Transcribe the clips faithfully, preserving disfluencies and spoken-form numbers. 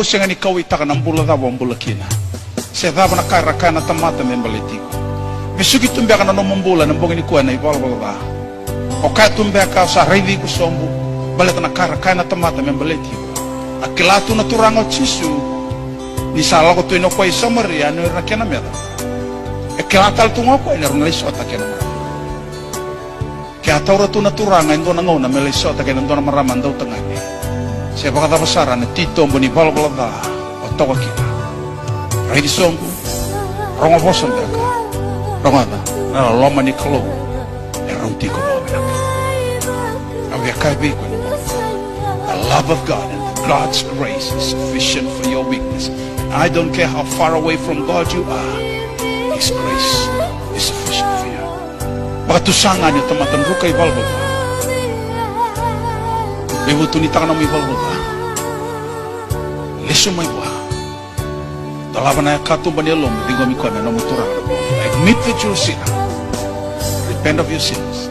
Au sega ni kauwaitaka na bula cava o bula kina, se cava na ka era kaya na tamata me baleti iko. Vesuki tu beka na nomu bula ena bogi nikua ena ivalavala ca. O kaya tu beka, au sa raici iko sobu, baleta na ka era kaya na tamata me baleti iko. A kila tu na Turaga o Jisu ni sa lako tu yani o koya i Samaria, yani o ira na kena meca. E kila tale tu ga o koya ni rau na lai sota kei na marama. Ke a taura tu na Turaga e dua na gauna me lai sota kei na dua na marama dautagane, se vakacava sara na titobu ni valavala ca o toka kina. Raici sobu, rogo vosa beka, rogoca na loloma ni Kalou e rauti iko vakavinaka. Au via kaya vei iko, the love of God and God's grace is sufficient for your weakness. I don't care how far away from God you are, His grace is sufficient for you. Vakatusa ga ni o tamata druka ivalavala ca. Veivutunitaka nomu ivalavala ca. Lesu mai vua. Dolava na katuba ni yalomu, ciqomi koya me nomu Turaga. Admit that you're a sinner. Repent of your sins.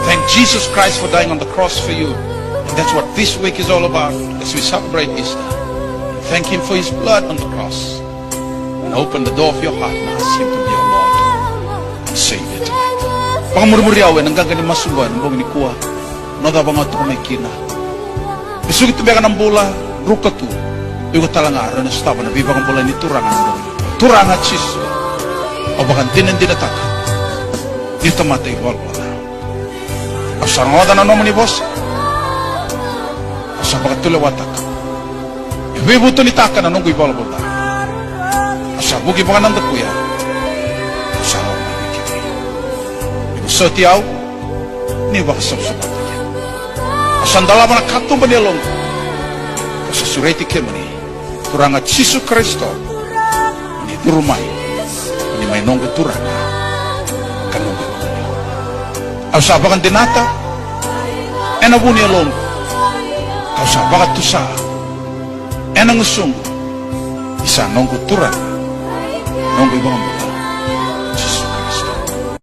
Thank Jesus Christ for dying on the cross for you. And that's what this week is all about as we celebrate Easter. Thank Him for His blood on the cross. And open the door of your heart and ask Him to be your Lord and Savior tonight. Vakamurimuri au ena qaqa ni masu qo ena bogi nikua. Na cava ga o tiko mai kina. Vesuki tu beka na bula, druka tu. Iko tale ga o na sotava na veivakabulai ni Turaga ena bogi. Turaga Jisu, au vakadinadinataka ni tamata ivalavala ca. Au sa rogoca na nomuni vosa. Au sa vakatulewataka. E veivutunitaka na noqu ivalavala ca. Au sa vuki vakanadakuya. Au sa lako mai vei kemuni. Ni vosoti au, ni vakasavasavataki au. Au sa dolava na katuba ni yaloqu. Au sa sureti kemuni, Turaga Jisu Karisito, ni curu mai, ni mai noqu Turaga ka noqu iVakabula. Au sa vakadinata ena vu ni yaloqu, au sa vakatusa ena gusuqu, ni sa noqu Turaga, noqu iVakabula,